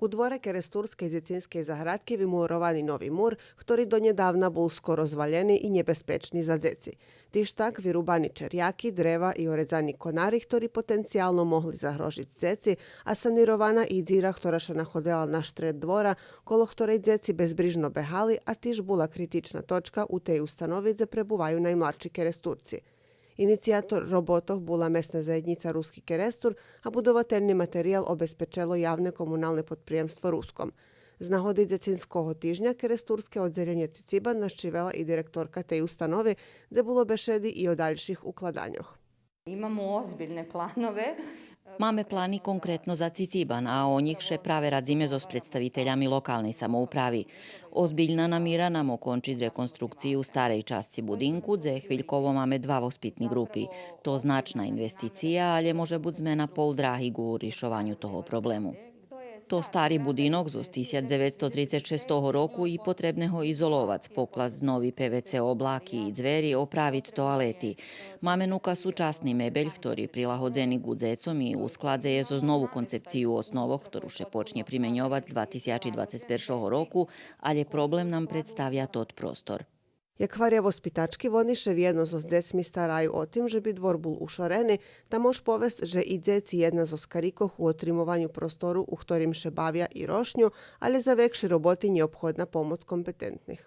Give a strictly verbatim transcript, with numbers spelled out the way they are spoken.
У дворе керестурскей дзецинскей заградки вимуровани нови мур, хтори донєдавна бул скоро звалєни и нєбезпечни за дзеци. Тиж так вирубани черяки, древа и орезани конари, хтори потенциялно могли загрожиц дзеци, а санирована и дзира, хтора ше находзела наштред двора, коло хторей дзеци безбрижно бегали, а тиж була критична точка у тей установи дзе пребуваю наймладши Керестурци. Инициятор роботох була Месна заєднїца Руски Керестур, а будовательни материял обезпечело Явне комуналне подприємство Руском. З нагоди Дзецинского тижня керестурске оддзелєнє Цицибан нащивела и директорка тей установи, дзе було бешеди и о дальших укладаньох. Имамо озбиљне планове. Маме плани конкретно за Цицибан, а о нїх ше праве радзиме зоз представителями локалней самоуправи. Озбильна намира нам окончиц реконструкцию старей часци будинку, дзе хвильково маме два воспитни ґрупи. То значна инвестиция, алє може буц зме на пол драги ґу ришованю того проблему. То стари будинок зоз тисяч дзевецсто трицец шестого року и потребне го изоловац, покласц нови П В Ц облаки и дзвери, оправиц тоалети. Маме нука сучасни мебель, хтори прилагодзени ґу дзецом и у складзе є зоз нову концепцию основох, хтору ше почнє применьовац два тисячи двацец першого року, алє проблем нам представя тот простор. Як гваря воспитачки, вони ше вєдно зоз дзецми стараю о тим же би двор бул ушорени, та мож повесц же и дзеци єдна зоз карикох у отримованю простору у хторим ше бавя и рошню, алє за векши роботи нєобходна помоц компетентних.